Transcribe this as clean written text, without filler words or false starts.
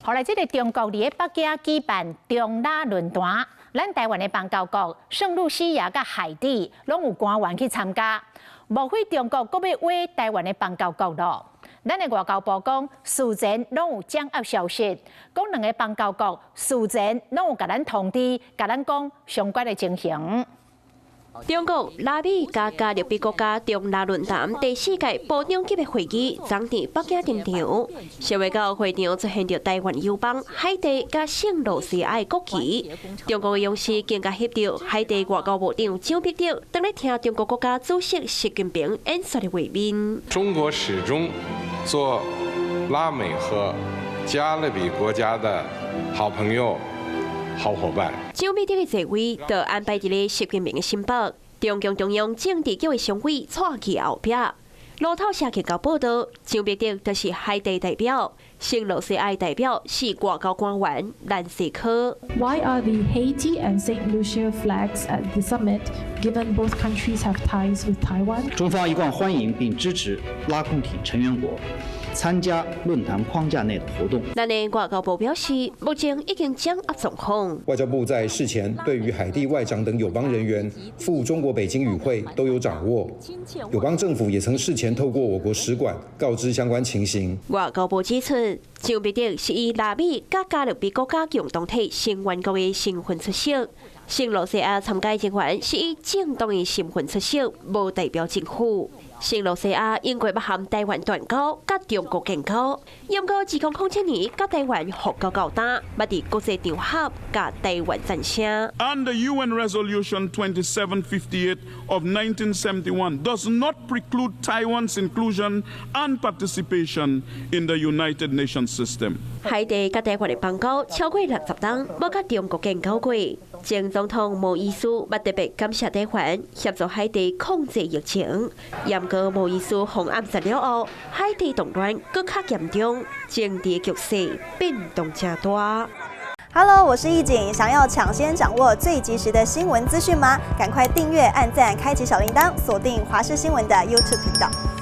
後來這个中國佇咧北京舉辦中拉論壇，咱台灣的邦交國聖露西亞佮海地攏有官員去參加。莫非中國閣欲挖台灣的邦交國囉？咱的外交部講，事前攏有掌握消息，講兩个邦交國事前攏有共咱通知，共咱講相關的情形。中國、拉美佮加勒比國家中拉論壇第四屆部長級的會議，昨佇北京登場。想袂到會場出現著台灣友邦海地佮聖露西亞的國旗。中國的勇士更加翕著海地外交部長蔣彼得，當咧聽中國國家主席習近平演說的畫面。中國始終做拉美和加勒比國家的好朋友、好夥伴。蔣彼得的座位就安排佇咧習近平的身旁，中共中央政治局的常委蔡奇後壁。路透社報導，蔣彼得就是海地代表，聖露西亞代表是外交官員蘭世科。 Why are the Haiti and Saint Lucia flags at the summit, given both countries have ties with Taiwan？中方一貫歡迎並支持拉共體成員國參加論壇框架內的活動。咱的外交部表示，目前已經掌握狀況。外交部在事前對於海地外長等友邦人員赴中國北京與會都有掌握，友邦政府也曾事前透過我國使館告知相關情形。外交部指出，蔣彼得是以拉美佮加勒比國家共同體成員國的身份出席，聖露西亞參加人員是以政黨的身份出席，無代表政府。聖露西亞英國捌和台灣斷交，佮中國建交，毋過2007年佮台灣復交到今，捌佇國際場合共台灣讚聲。 And the UN Resolution 2758 of 1971 does not preclude Taiwan's inclusion and participation in the United Nations system。海地佮台灣的邦交超過60冬，無佮中國建交過。前總統莫伊斯捌特別感謝台灣協助海地控制疫情。毋過莫伊斯予暗殺了後，海地動亂閣較嚴重，政治局勢變動誠大。 Hello，我是易景，想要搶先掌握最及時的新聞資訊嗎？趕快訂閱、按讚、開啟小鈴鐺，鎖定華視新聞的 YouTube 頻道。